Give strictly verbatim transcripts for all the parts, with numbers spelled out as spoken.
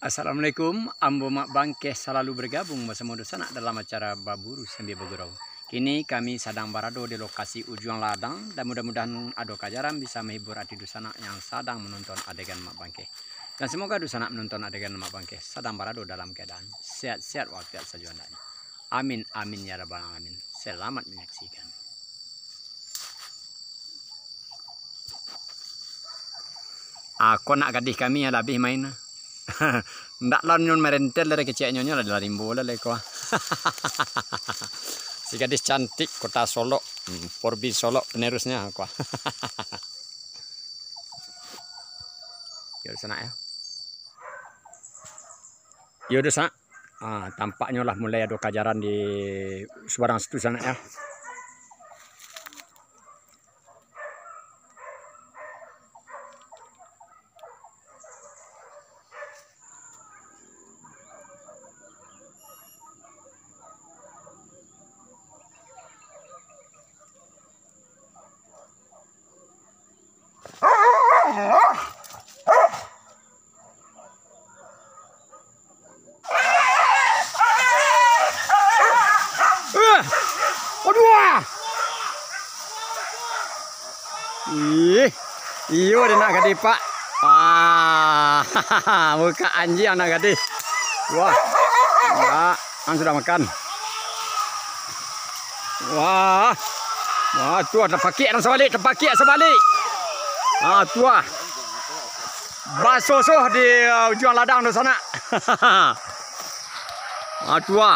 Assalamualaikum, ambo Mak Bangkeh salalu bergabung basamo dunsanak dalam acara Baburu Sambia Bagurau. Kini kami sadang barado di lokasi Ujuang Ladang, dan mudah-mudahan ado kajaran bisa mahibur ati dunsanak yang sadang manonton adegan Mak Bangkeh. Dan semoga dunsanak manonton adegan Mak Bangkeh sadang barado dalam keadaan sehat-sehat walafiat sajo andaknyo. Amin, amin, ya rabbal alamin. Selamat menyaksikan. Ah, ko anak gadih kami yang labih main. Ndak lah nyo merentel dari keceknyo, nyo lah dari rimbo lah, lah ko. Si gadis cantik kota Solok, hmm, Porbi Solok penerusnya, ko. Yo, di sana, ya. Yo, di sana. Ah, tampaknyo lah mulai ado kajaran di subarang situ sanak, ya. Eh, aduh, ah. Ih, iyo, ado anak gadih, Pak. Ah, bukan anjiang anak gadih. Wah, ya, ang sudah makan. Wah. Wah, tu ah, tapakik nan sabalik, tapakik sabalik. Ah, tu ah. Basosoh di, uh, Ujuang Ladang tu sanak. Ah, tu ah.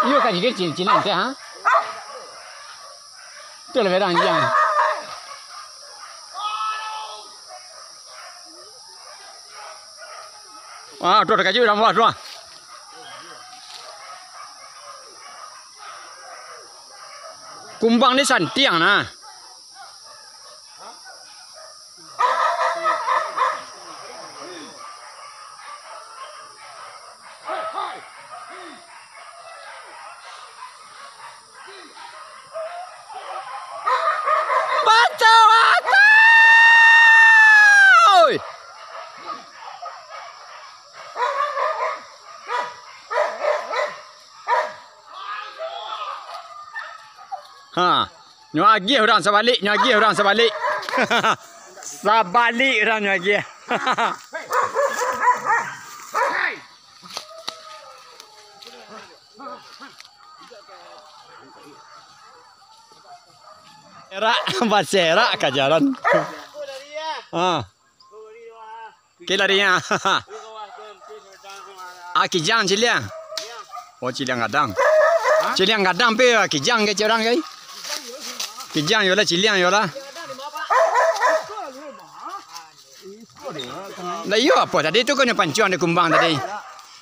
Iyo, kecil-kecil nanti, ha? Tu lah berang anjiang. Wah, tu takajut dalam bawah tu, ah. Kumbang ni santiang, nah. Baca watai! Ha, nyo agiah urang sabalik, nyo agiah urang sabalik. Sabalik urang nyo agiah. Erak, baserak ka jalan. Ha. Oke, larinya. Ah, kijang ciliang. Oh, ciliang gadang. Ciliang gadang pe, ah, kijang ke urang ke? Kijang yo lah, ciliang yo lah. Lah iyo, apo tadi tu kau nyo pancuang di kumbang tadi?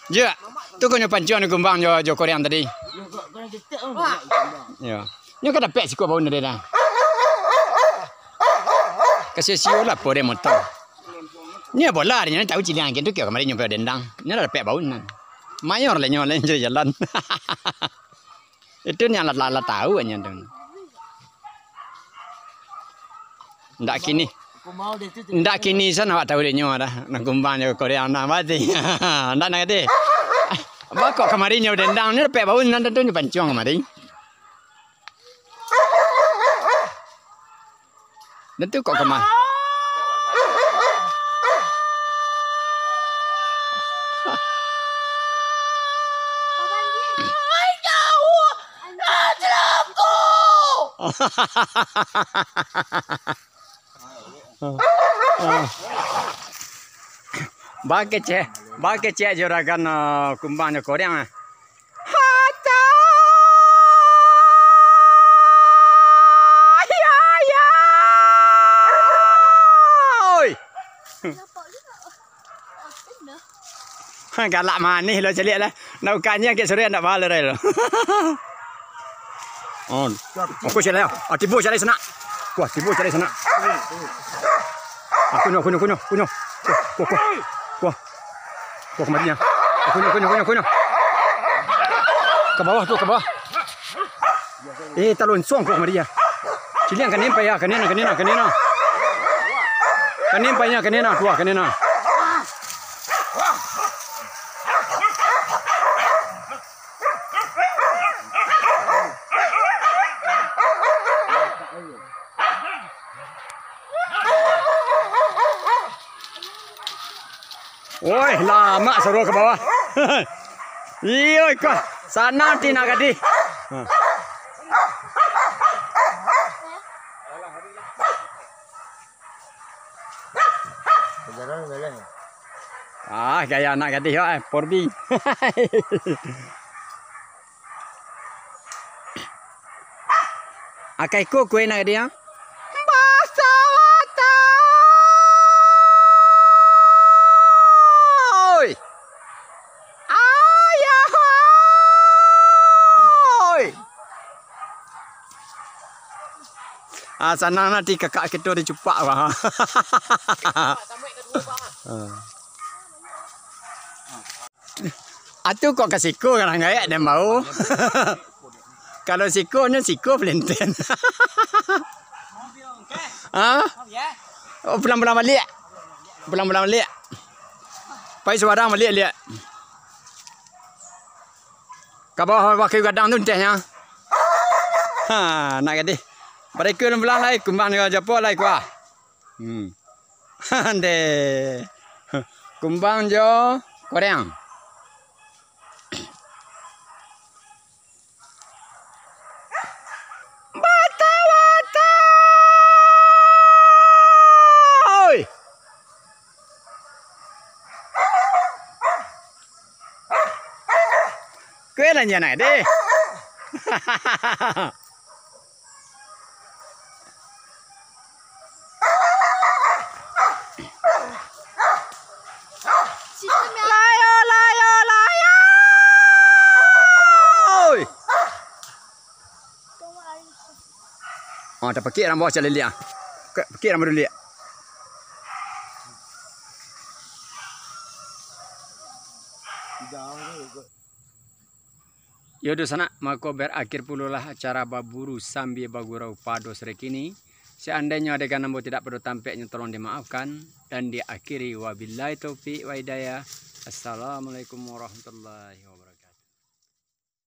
Jo, tu kau nyo pancuang di kumbang jo, jo koreang tadi. Yo. Nyo ka dapek siko baun tadi dah. Kasio-sio lah, apo deh motor. Nyo bola, nyo tahu ciliang agiah tu, kio kamari nyo dendang. Nyo lah dapek baun nan. Mayor lah nyo, lah nyo jalan. Itu nyo lah, lah, lah tahu nyo tu. Ndak kini, ndak kini san awak tahu dek nyo dah. Nan kumbang jo koreang nan mati. Ndak nak deh. Bako kamari nyo dendang, nyo dapek baun nan tu nyo pancuang kamari. Dah tu kok kemah. Bakecek, bakecek juragan, eh, kumbang nyo koreang, eh. Hata! Galak manih lo caliak lah. Nak ukanya kek sore nak bala rai lo. Oh. Aku caliak. Ah, tibo caliak sana. Wah, tibo caliak sana. Aku nyo, aku nyo, aku nyo, aku nyo. Kuah, kuah, kuah. Kuah. Kuah kamari nyo. Aku nyo, aku nyo, aku nyo, aku nyo. Ka bawah tu, ka bawah. Eh, talonsuang kuah kamari ya. Ciliang kanin pa ya, kanin, kanin, kanin. Kanin pa ya, kanin, kuah, kanin. Woi, lamak saruah ka bawah. Iyo, iko. Sanang ti nak gadih. Ha. Ah, gaya anak gadih, wak, eh, Porbi. Akai ko kue nak dia? Basawatoi! Ayahoi! Ah, sanang nanti kakak kito dicupak, bah. Ah. Atu kok ka siko kan gaek den bau. Kalau siko nyo siko pelinten. Ha? Oh, pulang-pulang baliak. Pulang-pulang baliak. Pai subarang baliak liak. Ka bawah, bawah kayu gadang tu entehnyo. Ha, nak gadih. Barikun pulang lai, kumbang jo japo lai kuah. Hmm. Ande. Kumbang jo koreang. Batawatoi! Kue lah nyo nak deh. Layo, layo, layo! Oi! Oh, tapakik rang bawah caliak ah. Pakik rang baduliak. Yo, dunsanak, mako barakhir pulolah acara baburu sambia bagurau pado sore kini. Seandainyo adegan ambo tidak pado tampek nyo, tolong dimaafkan dan diakhiri. Wabillahi taufik wa hidayah. Assalamualaikum warahmatullahi wabarakatuh.